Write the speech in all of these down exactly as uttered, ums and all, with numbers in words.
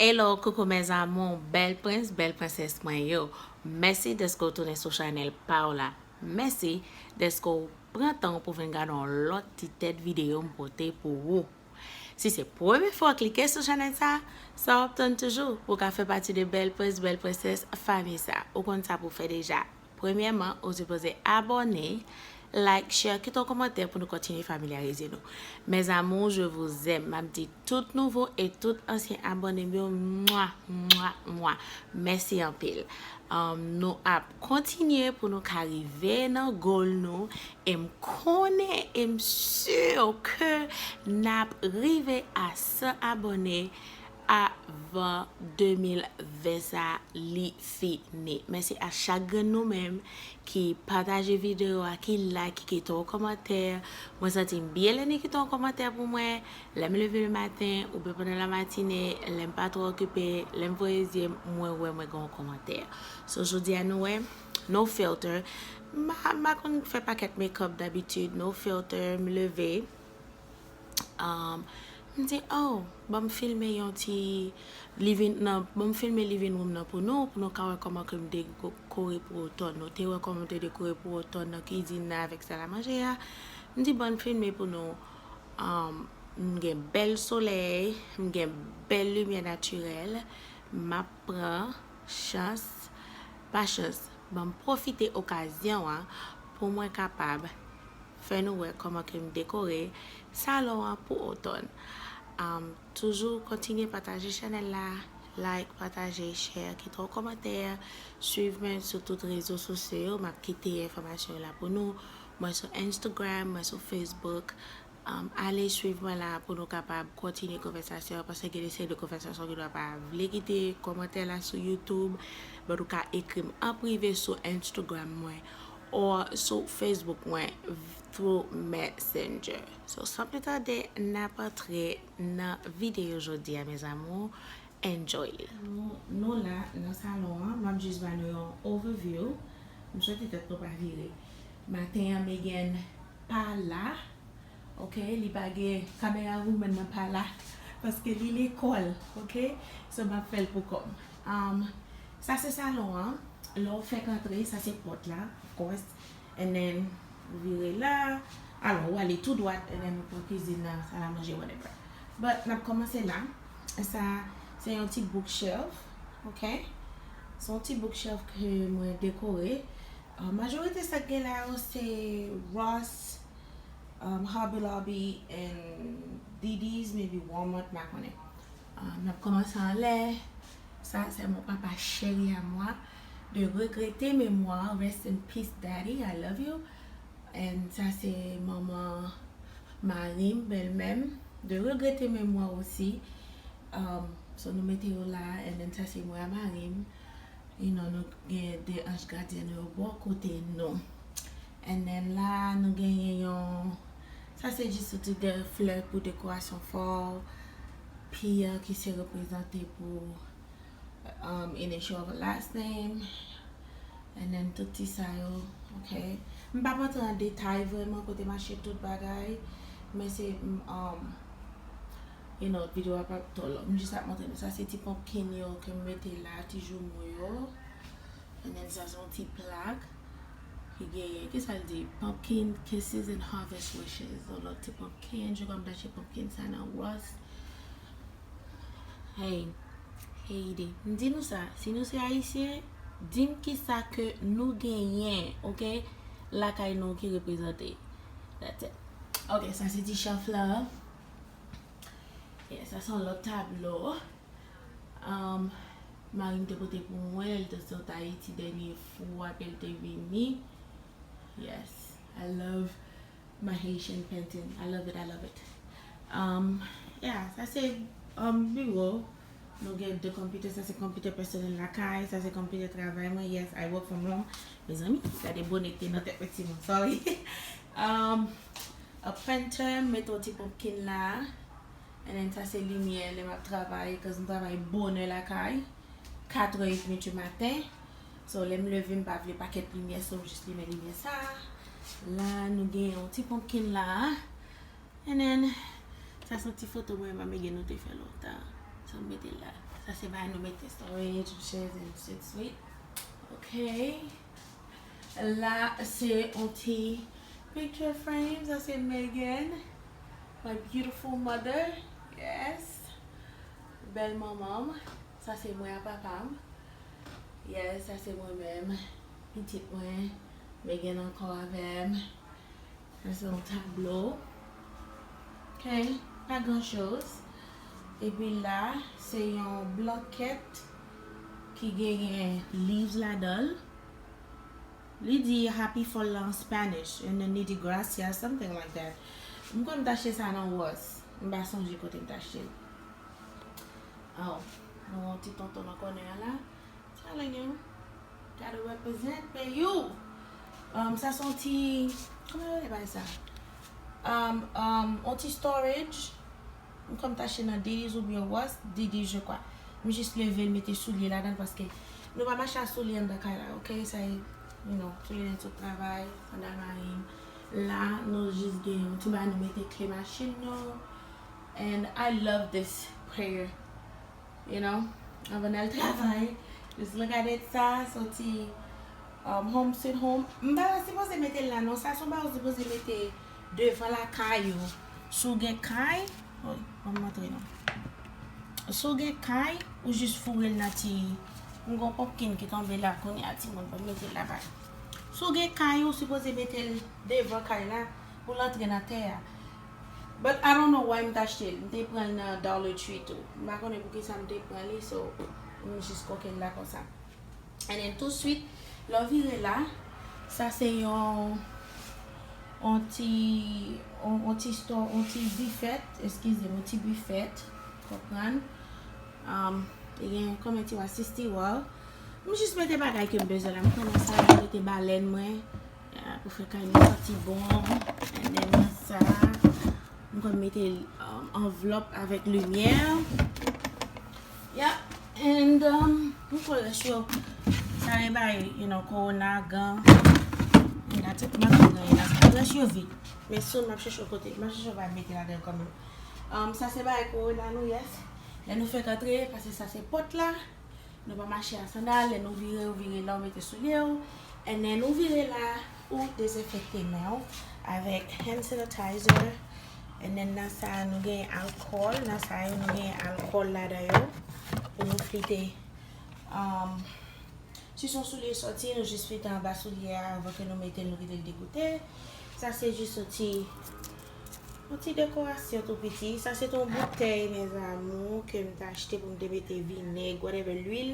Hello, coucou mes amours, bèl prens, bèl prensès mwen yo. Mèsi dèske w tounen sou chanèl pa w la. Mèsi dèske w pran tan w pou vin gade yon lòt ti tèt videyo m pote pou ou. Si se premye fwa w klike sou chanèl sa, sa w ap tann toujou pou w ka fè pati de bèl prens, bèl prensès fanmi sa. Ou konn sa pou w fè deja. Premyèman, ou sipoze abòne, like, share, kite yon kòmantè pou nou kontinye familyarize nou. Mes amours, je vous aime. M ap di tout nouvo e tout ansyen abòne m yo, mwa, mwa, mwa. Mèsi anpil. Um, nou ap kontinye pou nou ka rive nan goal nou. E m konnen e m si ke n ap rive a san abòne avan de mil ven sa li fini. Mèsi a chak grenn nou menm ki pataje videyo a, ki like, ki kite yon kòmantè. Mwen santi m byen lè nou kite yon kòmantè pou mwen. Lè m leve le maten, oubyen pandan la matine, lè m pa twò okipe, lè m voye zye m, mwen wè mwen gen yon kòmantè. So, jodi a nou wè, no filter. M pa, m pa konn fè pakèt makeup dabitid, no filter, m leve. Um, m di, oh, ban m filme yon ti living, nan, ban m filme living room nan pou nou, pou nou ka wè kòman ke m dekore pou otòn. Nou te wè kòman m te dekore pou otòn nan kizin nan avèk sal a manje a. M di, ban m filme pou nou. Um, m gen bèl solèy, m gen bèl limyè natirèl. M ap pran chans, pa chans, ban m pwofite okazyon an pou mwen kapab fè nou wè kòman ke m dekore salon an pou otòn. Um, toujou kontinye pataje chanèl la, like, pataje, share, kite yon kòmantè, swiv mwen sou tout rezo sosyo yo, m ap kite enfòmasyon yo la pou nou. Mwen sou Instagram, mwen sou Facebook. Um, ale swiv mwen la pou nou kapab kontinye konvèsasyon an, paske gen de seri de konvèsasyon ke nou pa vle kite kòmantè la sou YouTube, but ou ka ekri m an prive sou Instagram mwen or sou Facebook mwen through Messenger. So, san pli tade, n ap antre nan videyo jodi a, mes amours. Enjoy li. Nou, nou la nan salon an, m ap jis ba nou yon overview. M swete tèt nou pa vire. Maten an, Megan pa la. Ok, li pa gen camera woman nan pa la. Paske li lekòl, ok? So, m ap fè l pou kò m. Um, sa se salon an. Lè w fèk antre, sa se pòt la, of course. And then, ou vire la. Alò, ou ale tou dwat, and then ou pran kizin nan, sal a manje, whatever. But, n ap kòmanse la. Sa, se yon ti bookshelf, ok? Se yon ti bookshelf ke mwen dekore. Uh, majorite sa k gen la yo, se Ross, um, Hobby Lobby, and D D's, maybe Walmart, m pa konnen. Um, n ap kòmanse anlè. Sa, c'est mon papa chéri à moi. De regretter mémoire, rest in peace, daddy, I love you. And sa, se manman mari m, bèlmè m. De regretter mémoire aussi. Um, so, nou mete yo la, and then sa, se mwen a mari m. You know, nou gen de anj gadyen nou yo bò kote nou. And then la, nou genyen yon, sa se jis yon ti de flè pou dekorasyon fò. P an ki se reprezante pou, um, initial of a last name. And then tout ti sa yo, ok. M p ap antre an detay vrèman kote m achte tout bagay. Men se, m, um, you know, videyo a p ap twò long. M jis ap montre nou. Sa se ti pumpkin yo ke m mete la, ti joumou yo. And then sa se yon ti plak ki genyen, kisa l di? Pumpkin kisses and harvest wishes. Yon lòt ti pumpkin, je kwè m t achte pumpkin sa nan Ross. Hey, Haiti. M di nou sa, si nou se Ayisyen, di m kisa ke nou genyen, ok? Lakay nou ki reprezante. That's it. Ok, sa se ti shelf la. Yeah, sa se yon lòt tablo. Um, mari m te pote pou mwen, lè l te sot Ayiti dènye fwa ke l te vini. Yes, I love my Haitian painting. I love it, I love it. Um, yeah, sa se, um, biwo. Nou gen de konpitè, sa se konpitè pèsonèl lakay, sa se konpitè travay mwen. Yes, I work from home. Mezanmi, gade bonè k te nan tèt mwen, timoun, sorry. Um, a printer, m mete yon ti pumpkin la. And then sa se limyè lè m ap travay, cause m travay bonè lakay, kat è edmi di maten. So, lè m leve, m pa vle pakèt limyè, so m jis limen limyè sa. La, nou gen yon ti pumpkin la. And then, sa se yon ti foto mwen, mwen, Megan, nou te fè lontan. So, m mete l la. Sa se bagay nou mete storage, chèz, and suite, suite. Ok. La, se yon ti picture frame. Sa se Megan, my beautiful mother. Yes. Bèl manman m. Sa se mwen ak papa m. Yes, sa se mwen menm. Pitit mwen, Megan ankò avè m. Sa se yon tablo. Ok, pa gran choz. Epi la, se yon blankèt ki genyen leaves ladan l. Li di happy fall la an Spanish, and then li di gracias, something like that. M konn t achte sa nan Ross. M pa sonje kote m t achte l. Oh, nou wè yon ti tonton nan kònè a la. Telling you, gotta represent for you. Um, sa se yon ti, kòman yo rele bagay sa? Um, um, yon ti storage. M konn t achte nan Diddy's oubyen Ross, Diddy's, je crois. M jis leve l, mete soulye ladan l paske nou pa mache ak soulye anndan kay la, ok? Sa e, you know, soulye nèg sot travay, sandal mari m. La, nou jis gen yon ti bagay nou mete kle machin nou. And I love this prayer. You know, anvan n al travay, jis nou gade sa, soti um, home sweet home. M pa ta sipoze mete l la non, sa se yon bagay ou sipoze mete devan lakay ou. Si w gen kay, oh, ban m montre nou. Si w gen kay, ou jis foure l nan ti, m gen yon pumpkin ki tonbe la kounye a, timoun, ban m mete l la bak. Si w gen kay, ou sipoze mete l devan kay la pou l antre nan tè a. But I don't know why m t achte l. M te pran l nan Dollar Tree tou. M pa konnen poukisa m te pran li, so m jis koke l la konsa. And then tou swit, lè w vire la, sa se yon, yon ti, yon, yon ti store, yon ti bifèt, eskize m, yon ti bifèt, konprann? Um, li gen konbyen tiwa? Sis tiwa. M jis mete bagay ke m bezwen la. M konnen sa, m mete balèn mwen, ah, pou fè kay mwen santi bon. And then nan sa, m konn mete um, anvlòp avèk limyè. Yeah, and um, m kwè rès yo, sa e bay, you know, kowona, gan. And that's it, m pa gen anyen la. Rès yo vit. Men soon, m ap chèche yon kote, m ap chèche yon bagay mete ladan kanmenm. Um, sa se bagay kowona nou, yes. Lè nou fèk antre, paske sa se pòt la. Nou pa mache ak sandal, lè nou vire, ou vire la, ou mete soulye w. And then ou vire la, ou dezenfekte men w avèk hand sanitizer. And then nan sa, nou gen alkòl, nan sa yo, nou gen alkòl ladan yo. Pou nou flite. Um, si se yon soulye sòti, nou jis flite anba soulye a anvan ke nou mete l, nou kite l degoute. Sa se jis yon ti Yon ti dekorasyon tou piti. Sa se te yon boutèy, mes amours, ke m te achte pou m te mete vinèg, whatever, lwil.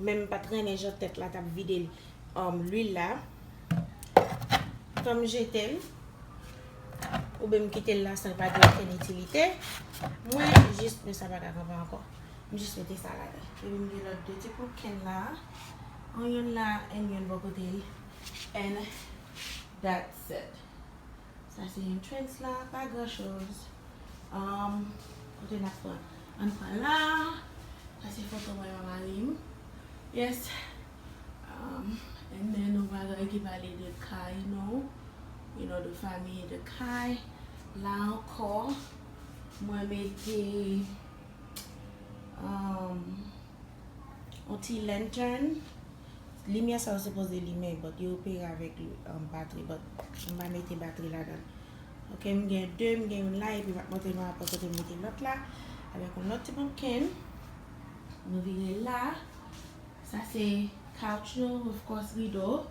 Men m pa t renmen jan tèt la t ap vide l, um, lwil la. Tan m jete l, oubyen m kite l la san l pa gen okenn itilite. Mwen, jis, men sa pa ka kanpe ankò. M jis mete sa ladan. Epi m gen lòt de ti pumpkin la. Yon youn la, and youn bò kote l. And that's it. Sa se entrance la, pa gran choz. Um, kote n ap pran? Ann pran la. Sa se foto mwen ak mari m. Yes. Um, and then yon bagay ki pale de kay nou. You know, de fanmi, de kay. La ankò, mwen mete, um, yon ti lantern. Limyè sa yo sipoze limen, but yo opere avèk, um, batri, but m pa mete batri ladan l. Ok, m gen de, m gen youn la, epi m ap montre nou apre kote m mete lòt la, avèk yon lòt ti pumpkin. Nou vire la. Sa se couch nou, of course, rido.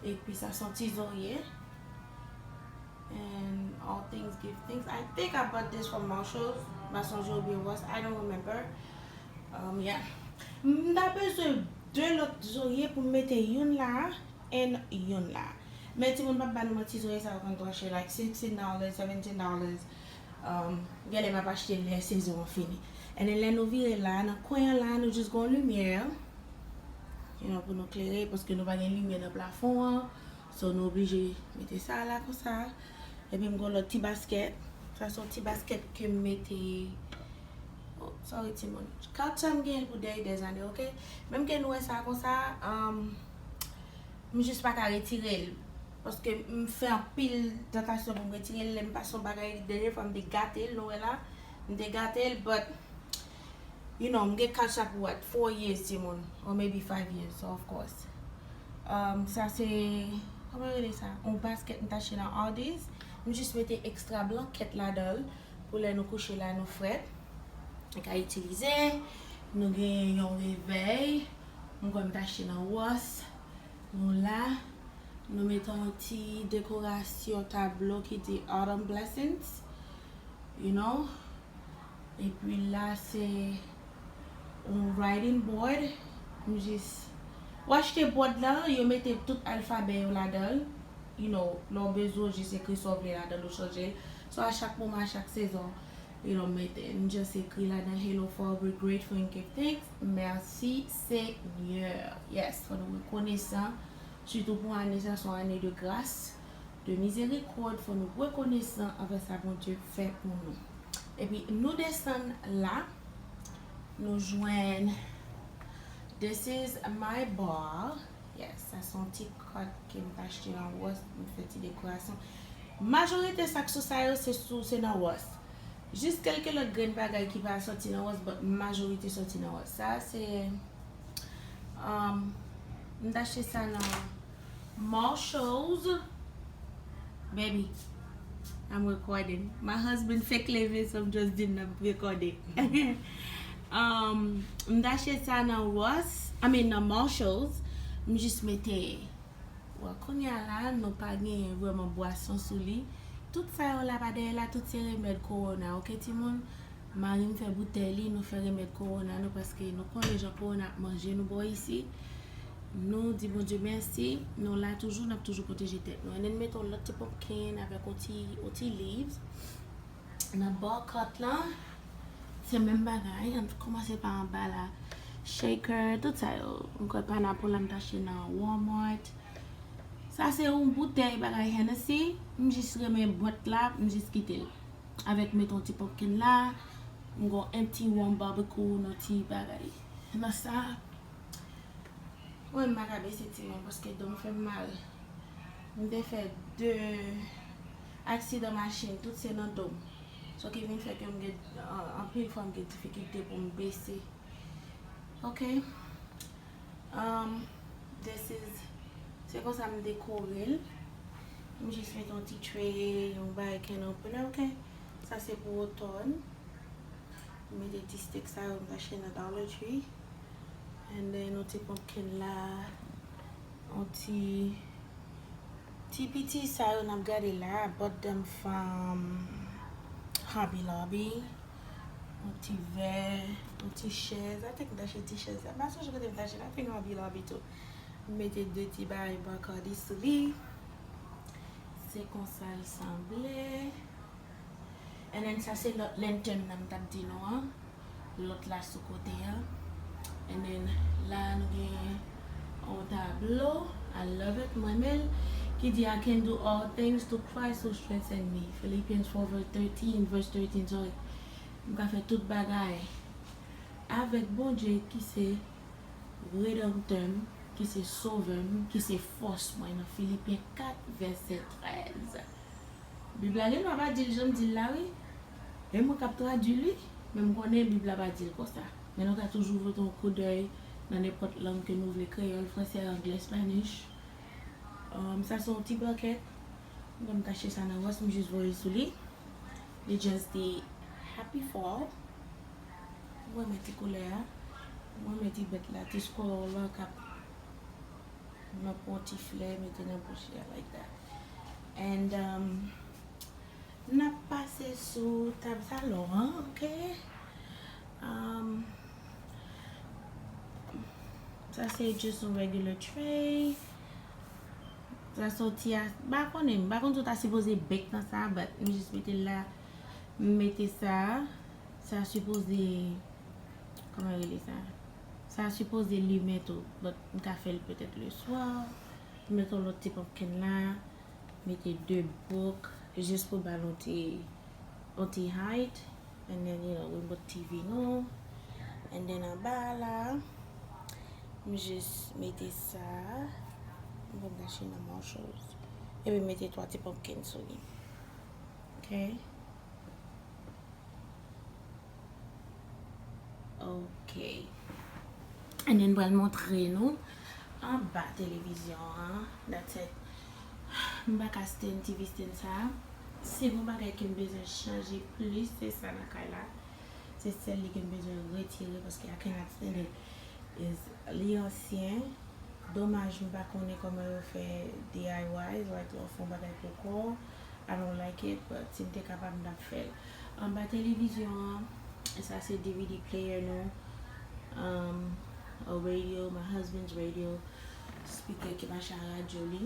Epi sa se yon ti zorye. And all things give thanks. I think I bought this from Marshalls. M pa sonje oubyen Ross. I don't remember. Um, yeah. M ta bezwen de lòt zorye pou m mete youn la and youn la. Men timoun, p ap ba nou manti, zorye sa yo konn twò chè, like sixteen dollars, seventeen dollars. Um, genlè m ap achte l lè sezon an fini. And then lè nou vire la, nan kwen an la, nou jis gen yon limyè, you know, pou nou klere, paske nou pa gen limyè nan plafon an. So, nou oblije mete sa la konsa. Epi m gen lòt ti baskèt. Sa se yon ti baskèt ke m mete. Oh, sorry, timoun. Couch sa m gen pou dèyè dèzane, ok? Menm ke nou wè sa konsa, um, m jis pa ka retire l. Paske m fè anpil tantasyon pou m retire l. Lè m pase yon bagay, dènye fwa m te gate l, nou wè la. M te gate l, but You know, m gen Cash App pou what, four years, timoun, or maybe five years, so of course. Um, sa se, kòman yo rele sa? Yon basket m t achte nan Aldi's. M jis mete ekstra blankèt ladan l pou lè nou kouche la nou frèt. Nou ka itilize. Nou gen yon revèy. M kwè m t achte nan Ross. Nou la. Nou mete yon ti dekorasyon tablo ki di Autumn Blessings. You know? Epi la se yon writing board. M jis, ou achte board la, yo mete tout alfabè yo ladan l. You know, lè w bezwen w jis ekri sa w vle ladan l, ou chanje l. So a chak moman, a chak sezon, you know, mete, m jis ekri ladan, "Hello, Father, we're grateful and give thanks." Merci Seigneur. Yes, fò nou rekonesan. Sitou pou ane sa, se yon ane de gras, de mizerikòd, fò nou rekonesan anvè sa Bondye fè pou nou. Epi nou desann la, nou jwenn This is my ball. Yes, sa se yon ti kòd ke m t achte nan Ross, m fè ti dekorasyon. Majorite sa k sou sa yo, se sou, se nan Ross. Jis kèlke lòt grenn bagay ki pa sòti nan Ross, but majorite sòti nan Ross. Sa se, um, m t achte sa nan Marshalls. Baby, I'm recording. My husband fèk leve, so I'm just din nan rekòde. Um, m t achte sa nan Ross, I mean nan Marshalls. M jis mete, well, kounye a la, nou pa genyen vrèman bwason sou li. Tout sa yo la pa dèyè la, tout se remèd kowona, oke timoun? Mari m fè boutèy li, nou fè remèd kowona nou, paske nou konnen jan kowona ap manje nou bò isi. Nou di Bondye mèsi, nou la toujou, n ap toujou pwoteje tèt nou. And then mete yon lòt ti pumpkin avèk yon ti, yon ti leaves. Nan bò kòt lan, se menm bagay, ann kòmanse pa anba la. Shaker, tout sa yo. M kwè pineapple la m t achte nan Walmart. Sa se yon boutèy bagay Hennessy, m jis renmen bwat la, m jis kite l. Avèk mete yon ti pumpkin la, m gon empty warm barbecue, yon ti bagay. Nan sa, mwen m pa ka bese timoun paske do m fè m mal. M te fè de aksidan machin, tout se nan do m. So ki vin fè ke m gen, an-, anpil fwa m gen difikilte pou m bese. Ok. Um, this is, se konsa m dekore l. M jis mete yon ti tray, yon bagay can opener, ok? Sa se pou otòn. M mete ti steak sa yo m t achte nan Dollar Tree. And then yon ti pumpkin la, yon ti, ti piti sa yo n ap gade la, I bought them from Hobby Lobby. Yon ti vè, yon ti chèz. I think m t achte ti chèz la. M pa sonje kote m t achte l. I think Hobby Lobby too. M mete de ti bagay Bacardi sou li. Se konsa l sanble. And then sa se lòt lantern nan m t ap di nou an. Lòt la sou kote an. And then la nou gen yon tablo. I love it, m renmen l. Ki di, "I can do all things through Christ who strengthen me." Philippians four verse thirteen, verse thirteen, sorry. M ka fè tout bagay avèk Bondye ki se Redanmtè m, ki se Sovè m, ki se fòs mwen, nan Filipen kat, vèsè trèz. Bib la gendwa pa di l jan m di l la, wi. E mwen k ap tradui l, wi. Men m konnen Bib la pa di l konsa. Men nou ka toujou vote yon koudèy nan nenpòt lang ke nou vle, kreyòl, fransè, anglè, spanish. Um, sa se yon ti bakèt. Mwen m t achte sa nan Ross, m jis voye sou li. Li just di Happy Fall. Mwen renmen ti koulè a. Mwen renmen ti bèt la, ti squirrel la k ap nan pon ti flè, mete nan bouch li a like that. And, um, n ap pase sou tab salon an, ok? Um, sa se just yon regular tray. Sa soti a, m pa konnen, m pa konn si w ta sipoze bake nan sa, but m jis mete l la. M mete sa, sa sipoze, kòman yo rele sa? Sa sipoze limen tou, but m ka fè l petèt le swa. M mete yon lòt ti pumpkin la, mete de bouk, jis pou ba l yon ti, yon ti height. And then, you know, we put T V nou. And then anba a la, m jis mete sa. M konn achte nan Marshalls. Epi mete twa ti pumpkin sou li. Ok. Ok. And then m pral montre nou anba televizyon an. That's it. M pa ka stand T V stand sa. Se yon bagay ke m bezwen chanje plis, se sa nan kay la. Se sèl li ke m bezwen retire paske I cannot stand it. Is li ansyen. Domaj m pa konnen kòman yo fè D I Y, like lè w fè yon bagay pou kò w. I don't like it, but si m te kapab, m t ap fè l. Anba televizyon an, sa se D V D player nou. Um, a radio, my husband's radio, speaker ki mache a radyo li.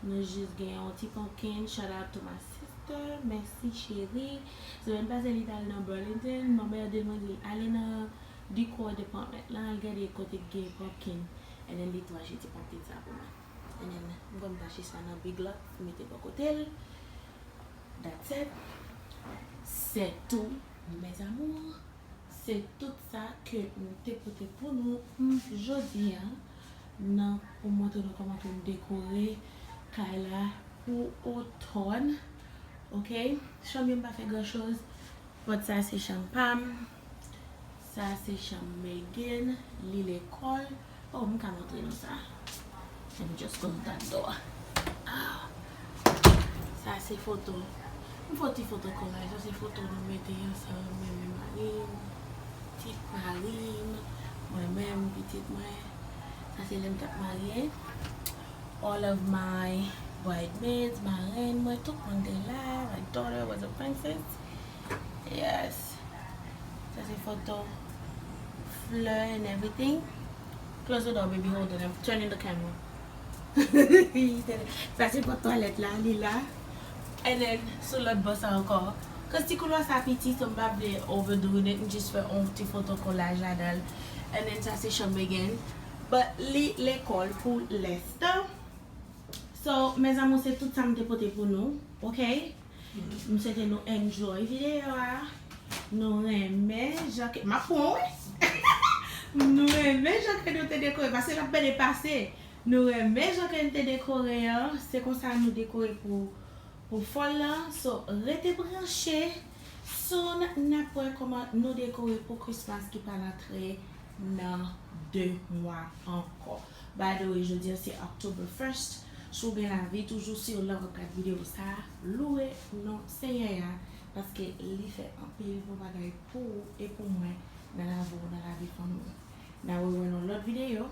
Nou jis gen yon ti pumpkin, shout out to my sister, mèsi cheri. Semèn pase li t al nan Burlington, manmay an te mande l ale nan decor department la, al gade kote k gen pumpkin. And then li tou achte ti pumpkin sa pou mwen. And then m konn tache sa nan Big Lots, mete bò kote l. That's it. C'est tout, mes amours. Se tout sa ke m te pote pou nou, mm, jodi a, nan, pou montre nou kòman pou m dekore kay la pou otòn. Ok? Chanm yo m pa fè gran choz. Pòt sa se chanm pa m. Sa se chanm Megan, li lekòl. Oh, m ka montre nou sa. Let me just close that door. Ah. Sa se foto. M fè ti foto kolaj. Sa se foto nou mete ansanm, mwen menm, mari m, pitit mari m, mwen menm, pitit mwen. Sa se lè m t ap marye. All of my bridesmaids, marenn mwen, tout moun te la. My daughter was a princess. Yes. Sa se foto flè and everything. Close the door, baby. Hold on. I'm turning the camera. Sa se pòt twalèt la, li la. And then, sou lòt bò sa ankò. Cause ti koulwa sa piti, so m pa vle overdoing it. M jis fè yon ti foto kolaj ladan l. And then, sa se chanm Megan. But li lekòl pou lenstan. So, mes amours, se tout sa m te pote pou nou, ok? M swete nou enjoy videyo a. Nou renmen jan ke, m ap pran, wi. Nou renmen jan ke nou te dekore, paske l ap bèl pase. Nou renmen jan ke n te dekore an. Se konsa nou dekore pou, pou fòl lan. So, rete branche. Soon, n ap wè kòman nou dekore pou Christmas ki pral antre nan de mwa ankò. By the way, jodi a se October first. Si w gen lavi, toujou si w la w ap gad videyo sa, louwe non Senyè a, paske li fè anpil bon bagay pou ou e pou mwen nan lavi w, nan lavi fanmi w. N a rewè nan lòt videyo.